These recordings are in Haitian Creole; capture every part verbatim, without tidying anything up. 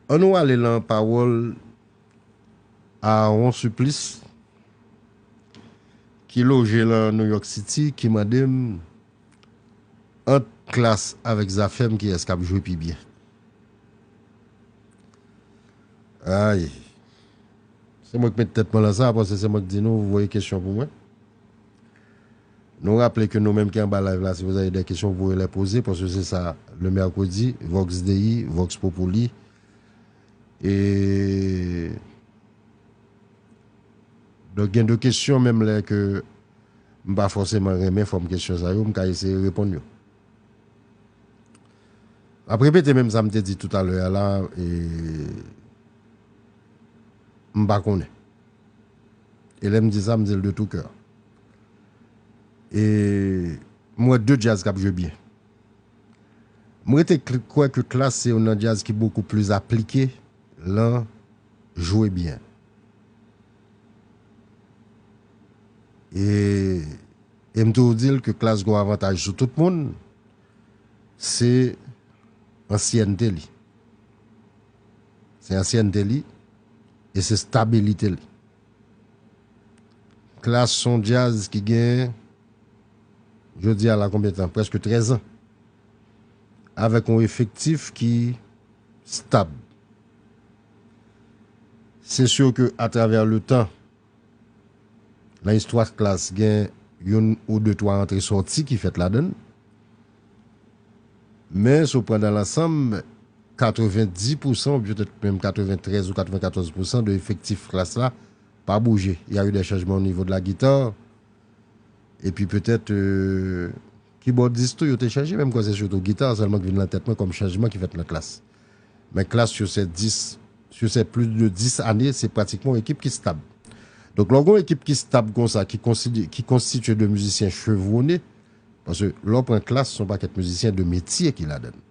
Ann nou ale lan pawòl Aaron Supplice ki loje lan New York City, ki mande m, ant Klass avèk Zafèm, kiyès k ap jwe pi byen? Ay. Se mwen k met tèt mwen lan sa, paske se mwen k di nou voye kesyon pou mwen. Nou raple ke nou menm ki anba live la, si vous avez des questions, vous pouvez les poser, paske se sa, le mercredi, Vox Dei, Vox Populi. E donk, gen de kesyon, menm lè ke m pa fòseman renmen fòm kesyon sa yo, m ka eseye reponn yo. M ap repete menm sa m te di toutalè a la, e m pa konnen. E lè m di sa, m di l de tout cœur. E m wè de djaz k ap jwe byen. M rete kl- kwè ke Klass se youn nan djaz ki bokou plis aplike lan jwe byen. E, e m toujou di l ke Klass gen yon avantaj sou tout moun, se ansyènte li. Se ansyènte li e se stabilite li. Klass se yon djaz ki gen, jodi a la, konbyen tan? Prèske trèz an. Avèk yon efektif ki stab. Se si ke atravè le tan, nan istwa Klass, gen youn ou de twa antre sòti ki fèt ladan l. Men, si w pran dan lansanm, katrevendis pousan, ou petèt menm katreventrèz ou katrevenkatòz pousan de efektif Klass la pa bouje. Il y a eu des changements au niveau de la guitare. Epi petèt, euh, kibòdis tou, yo te chanje, men m kwè se sitou gita sèlman ki vin nan tèt mwen kòm chanjman ki fèt nan Klass. Men Klass, sur ces dix, sur ces plus de dix années, se pratikman yon ekip ki stab. Donk, lè w gen yon ekip ki stab konsa, ki konside- ki konstitye de mizisyen chevronnen, paske lè w pran Klass, se yon pakèt mizisyen de metye ki ladan l.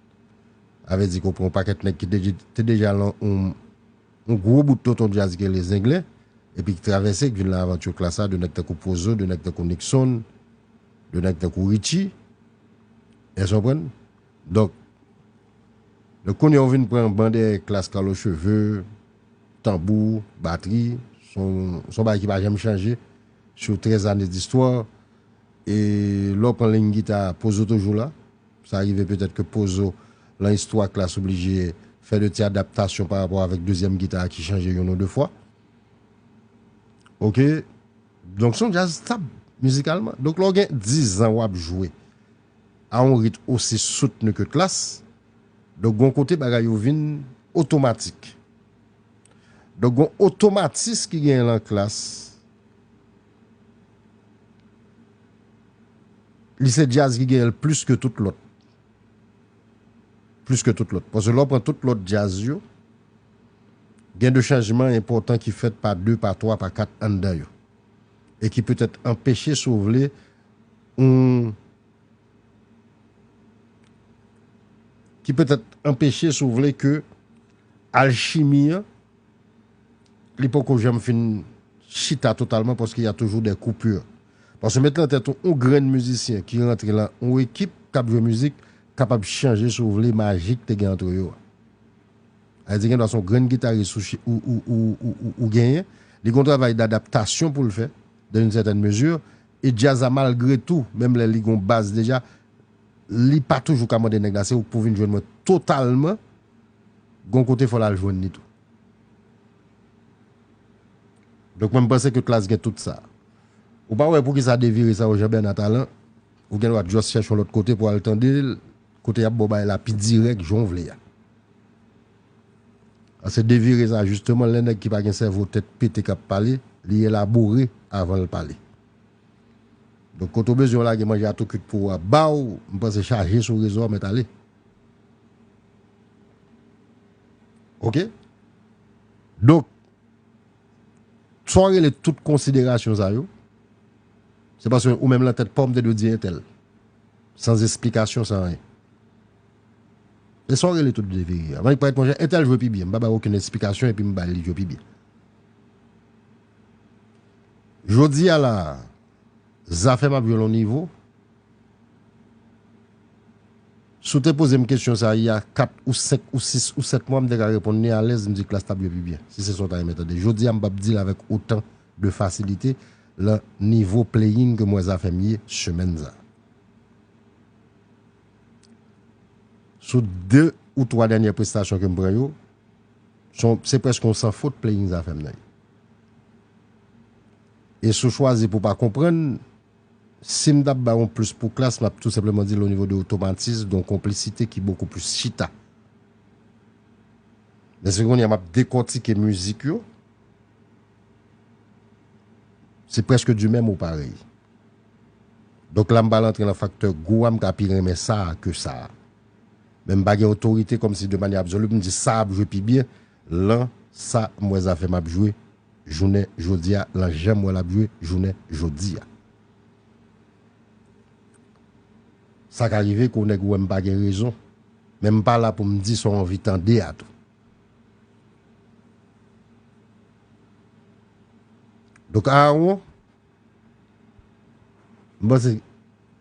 Sa vle di ke w pran yon pakèt nèg ki te, te deja lan yon, yon gwo bout tonton djaz ki rele Zenglen, epi ki travèse, ki vin lan avanti Klass la, de nèg tankou Pozo, de nèg tankou Nixon, de nèg tankou Richie. Èske w konprann? Donk, donk kounye a w vin pran ban dèyè Klass, Carlos Cheveux, tanbou, batri, se yon, se yon bagay ki pa janm chanje sou trèz ane distwa. E lè w pran liy gita, Pozo toujou la. Sa rive petèt ke Pozo, lan istwa Klass, oblije fè de ti adaptasyon pa rapò avèk dezyèm gita a ki chanje youn ou de fwa. Oke? Donk, se yon djaz stab mizikalman. Donk, lè w gen diz an w ap jwe a yon ritm osi soutni ke Klass, donk, gon kote bagay yo vin otomatik. Donk, gon otomatis ki genyen lan Klass. Li se djaz ki genyen l plis ke tout lòt. Plis ke tout lòt. Paske lè w pran tout lòt djaz yo, gen de chanjman enpòtan ki fèt pa de, pa twa, pa kat anndan yo. E ki petèt anpeche, si w vle, yon, ki petèt anpeche, si w vle, ke alchimi an, li poko janm fin chita totalman, paske y a toujours des coupures. Paske w met lan tèt ou, yon grenn mizisyen ki rantre lan yon ekip k ap jwe mizik, kapab chanje, si w vle, maji k te gen ant yo a. Sa vle di, gendwa se yon grenn gitaris ou, chi- ou, ou, ou, ou, ou, ou genyen, li gon travay dadaptasyon pou l fè, dans une certaine mesure, e djaz la, malgre tou, menm lè li gon baz deja, li pa toujou ka mande nèg la, se ou k pou vin jwenn mwen totalman, gon kote fò l al jwenn li tou. Donk, mwen, m panse ke Klass gen tout sa. Ou pa wè poukisa devire sa yo, Jean Bernard Talent, ou gendwa just chèche yon lòt kote pou al tande l, kote y ap ba w bagay la pi dirèk, jan w vle a. Paske devire sa, jisteman, lè nèg ki pa gen sèvo, tèt pete k ap pale, li elabore avan l pale. Donk, kote w bezwen w lage manje a tou kwit pou w a ba w, m panse chaje sou rezo a, mèt ale. Oke? Donk, sa w rele tout konsiderasyon sa yo, se paske ou menm lan tèt pa w, m te dwe di entèl. San esplikasyon, san anyen. E sa w rele tout devire a. Mwen, parèt, monchè, entèl jwe pi byen. M pa bay okenn esplikasyon epi m bay li jwe pi byen. Jodi a la, Zafèm ap jwe l yon nivo. Si w te poze m kesyon sa a, kat ou senk ou sis ou sèt mwa, m te ka reponn li alèz, m di Klass t ap jwe pi byen, si se sa w ta renmen tande. Jodi a, m p ap di l avèk otan de fasilite lan nivo playing ke m wè Zafèm ye semèn sa a. Sou de ou twa dènyè prestasyon ke m pran yo, se yon, se prèske yon san fot playing Zafèm nan ye. E si w chwazi pou w pa konprann, si m t ap ba yon plis pou Klass, m ap tou senpleman di l o nivo de otomatis, de yon konplisite ki bokou plis chita. Men si kounye a m ap dekòtike mizik yo, se prèske du même au pareil. Donk la, m pral antre nan faktè gou a, m ka pi renmen sa a ke sa a. Men m pa gen otorite kòmsi de manyè absoli pou m di sa ap jwe pi byen lan sa m wè Zafèm ap jwe jounen jodi a, lan jan m wè l ap jwe jounen jodi a. Sa ka rive ke yon nèg wè m pa gen rezon, men m pa la pou m di sa w anvi tande a tou. Donk, Aaron, m panse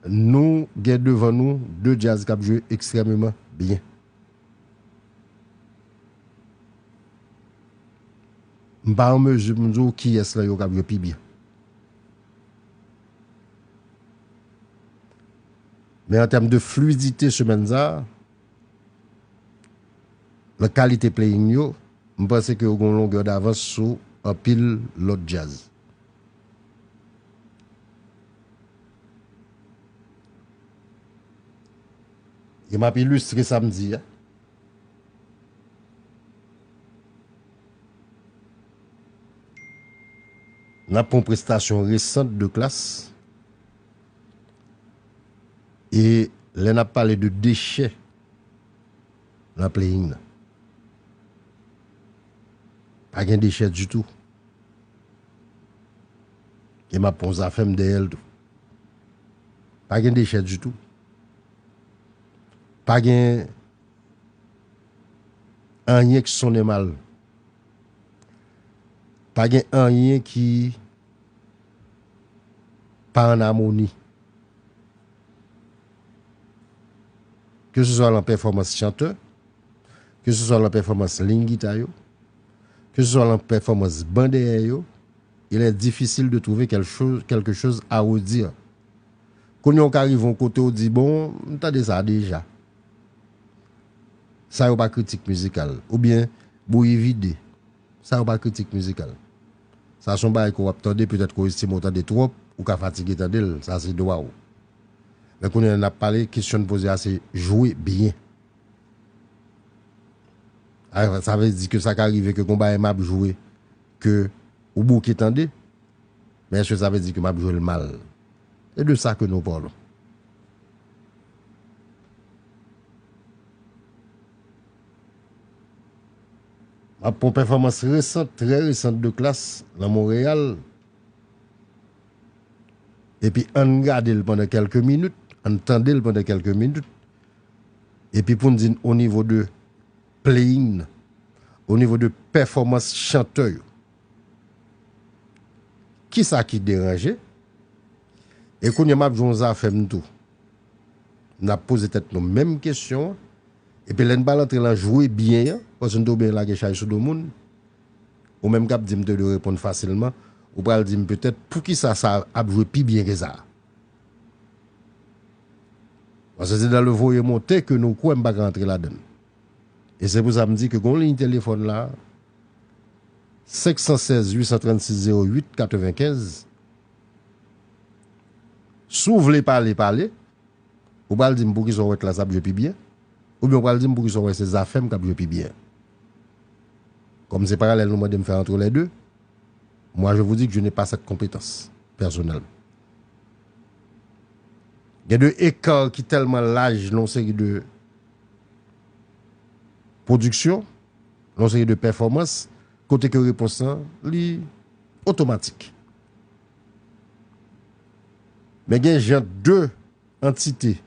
nou gen devan nou de djaz k ap jwe ekstrèmeman byen. M pa an mezi pou m di w kiyès lan yo k ap jwe pi byen. Men an tèm de flwidite semèn sa a, nan kalite playing yo, m panse ke yo gen yon longè davans sou anpil lòt djaz. E m ap ilistre sa m di a. N ap pran prestasyon resant de Klass. E lè n ap pale de dechè nan playing nan, pa gen dechè ditou. E m ap pran Zafèm dèyè l tou. Pa gen dechè ditou. Pa gen anyen ki sonnen mal. Pa gen anyen ki pa an amoni. Ke se swa lan pèfòmans chantè, ke se swa lan pèfòmans liy gita yo, ke se swa lan pèfòmans ban dèyè yo, il est difficile de trouver quelque chose, quelque chose à redire. Kounye a w ka rive yon kote w di, bon, m tande sa deja. Sa yo pa kritik mizikal. Oubyen, bouyi vide. Sa yo pa kritik mizikal. Sa se yon bagay ke w ap tande, petèt ke w estime w tande twòp, ou ka fatige tande l, sa se dwa w. Men kounye a n ap pale, kesyon n poze a se jwe byen. A, sa vle di ke sa ka rive ke gon bagay m ap jwe ke ou bouke tande, men èske sa vle di ke m ap jwe l mal? Se de sa ke nou pale. M ap pran pèfòmans resant, trè resant de Klass lan Monreyal. Epi ann gade l pandan kèlke minit, ann tande l pandan kèlke minit. Epi pou n di n o nivo de playing nan, o nivo de pèfòmans chantè yo, kisa ki deranje? E kounye a m ap jwe yon Zafèm tou. N ap poze tèt nou menm kesyon an. Epi lè n pral antre lan jwe byen an, paske n te obliye lage chay sou do moun, ou menm k ap di m te dwe reponn fasilman, ou pral di m petèt poukisa sa ap jwe pi byen ke sa. Paske se dan le voye monte ke nou kwè m pa ka antre ladan l. E se pou sa m di ke gon liy telefòn la, senk san sèz uit san trannsis zewo uit katrevenkenz. Si w vle pale, pale. Ou pral di m poukisa w wè Klass ap jwe pi byen, oubyen w pral di m poukisa w wè se Zafèm k ap jwe pi byen. Kòm se paralèl nou mande m fè entre les deux, moi je vous dis que je n'ai pas cette compétence, personnellement. Gen de écart ki tèlman laj nan yon seri de pwodiksyon, nan yon seri de pèfòmans, kote ke repons lan, li otomatik. Men gen jan de antite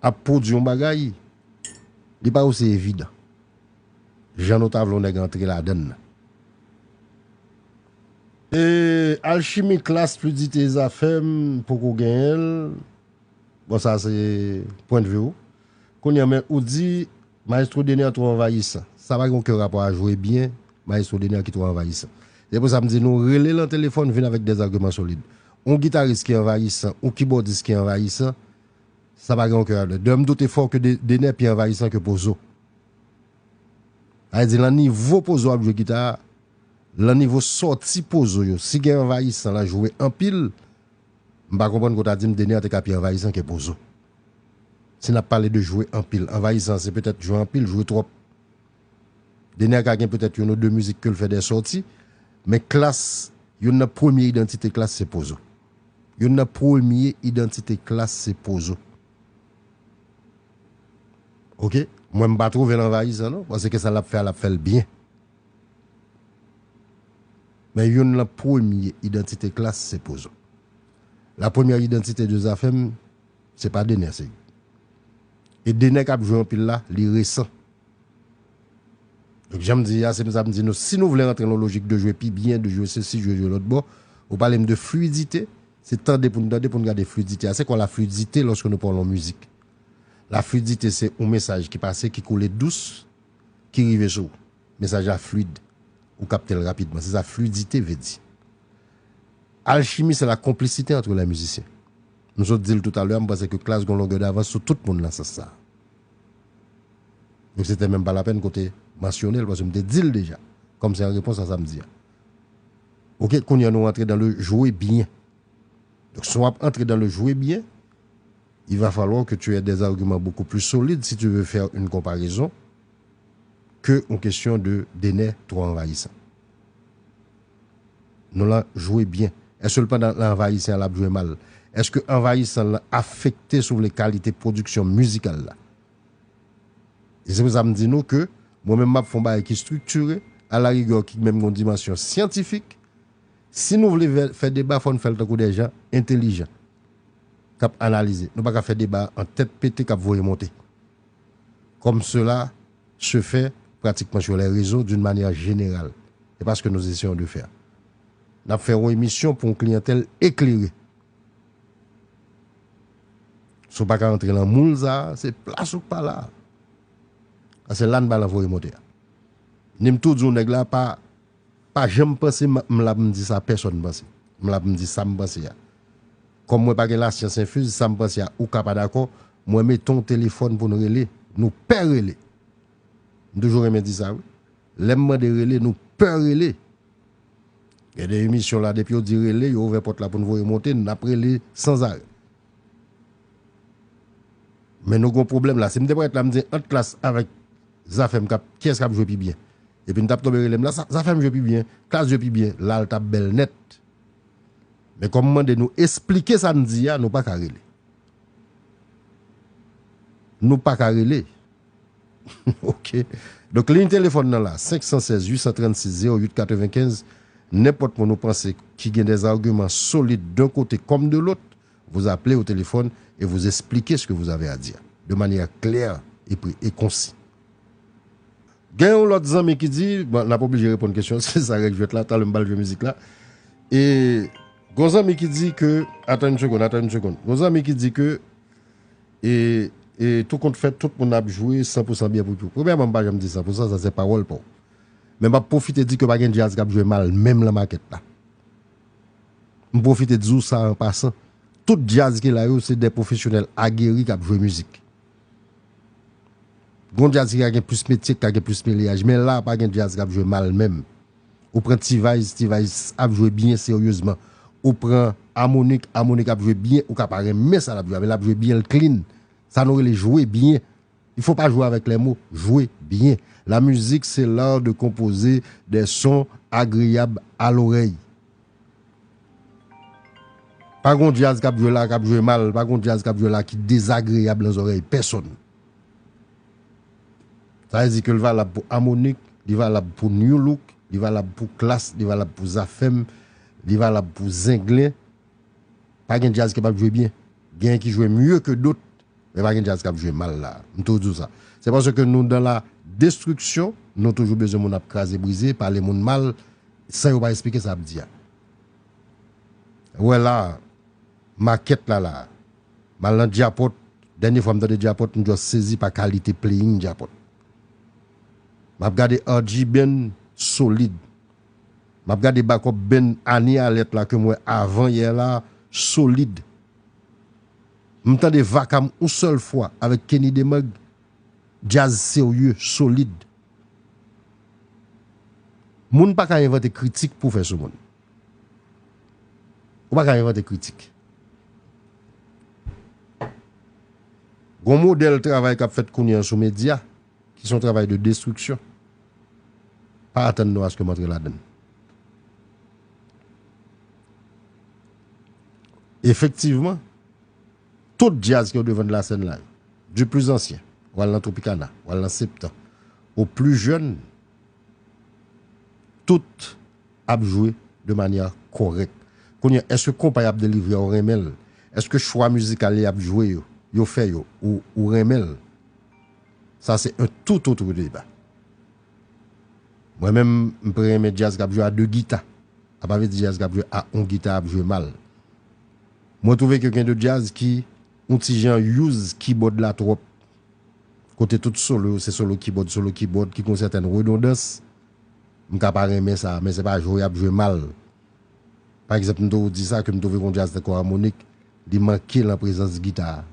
ap pwodui yon bagay, li pa osi evidan jan nou ta vle yon nèg antre ladan l nan. E alchimi Klass, flidite Zafèm poko genyen l. Bon, sa se pwendvi w. Kounye a, men ou di Maestro Dener twò anvayisan. Sa pa gen okenn rapò a jwe byen, Maestro Dener ki twò anvayisan. Se pou sa m di nou rele l an telefòn, vin avèk des arguments solides. Yon gitaris ki anvayisan, yon kibòdis ki anvayisan, sa pa gen okenn rapò. Dayè, m doute fò ke De- Dener pi anvayisan ke Pozo. Sa vle di, lan nivo Pozo ap jwe gita a, lan nivo sòti Pozo yo, si gen anvayisan la jwe anpil, m pa konprann kote w ta di m Dener te ka pi anvayisan ke Pozo. Si n ap pale de jwe anpil, anvayisan se petèt jwe anpil, jwe twòp. Dener ka gen petèt youn ou de mizik ke l fè de sòti, men Klass, youn nan premye idantite Klass se Pozo. Youn nan premye idantite Klass se Pozo. Oke? Mwen, m pa twouve l anvayisan non, paske sa l ap fè a, l ap fè l byen. Men youn nan premye idantite Klass se Pozo. La première identité de Zafèm, se pa Dener, se. E Dener k ap jwe anpil la, li resan. Donk, jan m di a, se sa m di nou, si nou vle rantre nan lojik de jwe pi byen, de jwe sesi, jwe, jwe lòt bò, ou pale m de fluidité, se tande pou n tande, pou n gade fluidité a. C'est quoi la fluidité lorsque nous parlons musique? La fluidité, se yon mesaj ki pase, ki koule dous, ki rive sou ou. Mesaj la fluid. Ou kapte l rapidman. Se sa fluidité vle di. Alchimie, c'est la complicité entre les musiciens. M sot di l toutalè, m panse ke Klass gon longè davans sou tout moun nan sans sa. Donk, se te menm pa lapèn kote mansyone l, paske m te di l deja, kòm se an repons a sa m di a. Oke, kounye a nou rantre dan le jwe byen. Donk, si w ap antre dan le jwe byen, il va falloir que tu aies des arguments beaucoup plus solides si tu veux faire une comparaison que yon kesyon de Dener twò anvayisan. Nou la jwe byen. Èske l pandan l anvayisan l ap jwe mal? Èske anvayisan l afekte, si w vle, kalite pwodiksyon mizikal la? E se pou sa m di nou ke mwen menm m ap fè yon bagay ki estriktire, alarigè ki menm gon dimansyon syantifik. Si nou vle fè, fè deba, fò n fè l tankou de jan entelijan k ap analize. Nou pa ka fè deba an tèt pete k ap voye monte. Comme cela se fait pratiquement sur les réseaux d'une manière générale. C'est pas ce que nous essayons de faire. N ap fè yon emisyon pou yon kliyantèl eklere. Si w pa ka rantre nan moul sa a, se plas ou k pa la. Paske la n pa nan voye monte a. Ni m tou di w nèg la pa, pa janm panse m, m la pou m di sa pèsòn panse. M la pou m di sa m panse a. Kòm mwen pa gen lasyans enfiz, sa m panse a, ou ka pa dakò, mwen mete yon telefòn pou n rele, nou pè rele. M toujou renmen di sa, wi. Lè m mande rele, nou pè rele. Gen de emisyon la, depi yo di rele, yo ouvè pòt la pou n voye monte, n ap rele sanzarè. Men nou gon pwoblèm la. Si m te parèt la, m di ant Klass avèk Zafèm, k ap, kiyès k ap jwe pi byen? Epi n t ap tonbe rele m la, sa, Zafèm jwe pi byen, Klass jwe pi byen, la l t ap bèl nèt. Men kòm m mande nou esplike sa n di a, nou pa ka rele. Nou pa ka rele. Oke. Donk, liy telefòn nan la, senk san sèz, uit san trannsis, zewo uit katrevenkenz, nenpòt moun ou panse ki gen des arguments solides d'un côté comme de l'autre, vous appelez au téléphone et vous expliquez ce que vous avez à dire de manière claire et pré- et concis. Gen yon lòt zanmi ki di, bon, n ap oblije reponn kesyon, se sa règ jwèt la, talè m pral jwe mizik la. E gon zanmi ki di ke, atann yon segonn, atann yon segonn. Gon zanmi ki di ke, e, e tou kont fèt, tout moun ap jwe san pou san byen pou pou. Premyèman, m pa janm di san pou san, sa se pawòl pa w. Men m ap pwofite di ke pa gen djaz k ap jwe mal, menm lan makèt la. M pwofite di w sa an pasan. Tout djaz ki la yo, se de pwofesyonèl ageri k ap jwe mizik. Gon djaz ki ka gen plis metye, ki ka gen plis melyaj, men la pa gen djaz k ap jwe mal menm. Ou pran T-Vice, T-Vice ap jwe byen seryezman. Ou pran Harmonik, Harmonik ap jwe byen, ou ka pa renmen sa l ap jwe, men l ap jwe byen, l clean. Sa nou rele jwe byen. Il faut pas jouer avec les mots, jwe byen. La musique, c'est l'art de composer des sons agréables à l'oreille. Pa gon djaz k ap jwe la, k ap jwe mal, pa gon djaz k ap jwe la ki dezagreyab nan zòrèy pèsonn. Sa vle di ke l valab pou Harmonik, li valab pou Nu Look, li valab pou Klass, li valab pou Zafèm, li valab pou Zenglen. Pa gen djaz ki p ap jwe byen. Gen ki jwe mye ke dot, men pa gen djaz k ap jwe mal la. M toujou di w sa. Se paske nou dans la destruction, nou toujou bezwen moun ap kraze brize, pale moun mal, san yo pa esplike sa ap di a. Ou wè la, makèt la la. M al nan Djapòt, Dènye fwa m tande Djapòt, m just sezi pa kalite playing Djapòt. M ap gade R G Band, solid. M ap gade backup band Ani Alèt la ke m wè avan yè la, solid. M tande Vakam yon sèl fwa avèk Kenny Demag, djaz serye, solid. Moun pa ka envante kritik pou fè sou moun. Ou pa ka envante kritik. Gon modèl travay k ap fèt kounye an sou medya, ki se yon travay de destriksyon. Pa atann nou aske m antre ladan l. Efektivman, tout djaz ki o devan de la sèn la, du plus ancien, ou al nan Tropicana, ou al nan Septan, au plus jeune, tout ap jwe de manyè kòrèk. Kounye a, èske konpa y ap delivre a ou renmen l? Èske chwa mizikal y ap jwe yo, yo fè yo, ou, ou renmen l? Sa se un tout autre débat. Mwen menm, m pa renmen djaz k ap jwe a de gita. Sa pa vle di djaz k ap jwe a on gita ap jwe mal. Mwen twouve ke gen de djaz ki on ti jan use keyboard la twòp. Kote tout solo yo se solo keyboard, solo keyboard ki gon sètèn redondans. M ka pa renmen sa, men se pa jwe y ap jwe mal. Pa egzanp, m toujou di sa ke m twouve gon djaz tankou Harmonik, li manke lan prezans gita a.